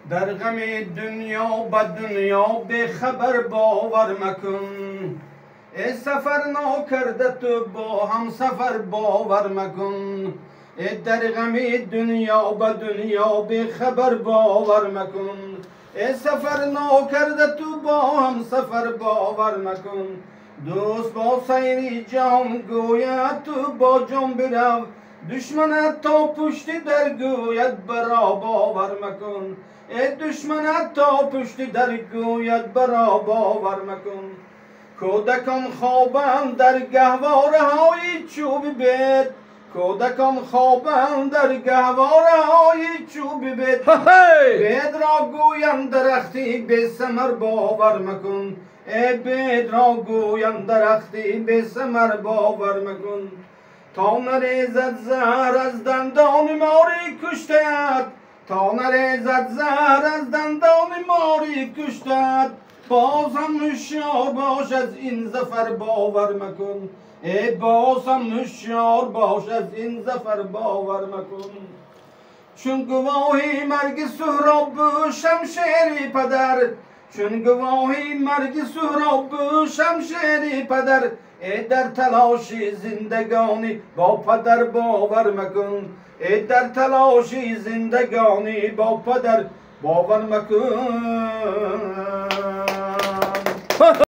Дар ғами дунё ба дунё бехабар бовар макун. Э сафар нокарда ту бо ҳамсафар бовар макун. Э дар ғами дунё ба дунё бехабар бовар макун. Э сафар нокарда ту бо ҳамсафар бовар макун. Дӯст бо сайри ҷаҳон гӯяд ту бо ҷон бирав, душманат то пушти дар гӯяд баро бовар макун. Э душманат то пушти дар гӯяд баро бовар макун. Кӯдакон хобанд дар гаҳвораҳои чӯби бед, кӯдакон хобанд дар гаҳвораҳои чӯби бед. Бедро гӯянд дарахти бесамар бовар макун. Э бедро гӯянд дарахти бесамар бовар макун. То нарезад заҳр аз дандони мори куштаят, то нарезад заҳр аз дандони мори куштаят. Боз ҳам ҳушёр бош, аз ин зафар бовар макун. Э боз ҳам ҳушёр бош, аз ин зафар бовар макун. Чун гувоҳи марги Суҳроб шамшери падар, чун гувоҳи марги Суҳроб шамшери падар. Э дар талоши зиндагонӣ бо падар бовар макун. Э дар талоши зиндагонӣ бо падар бовар макун.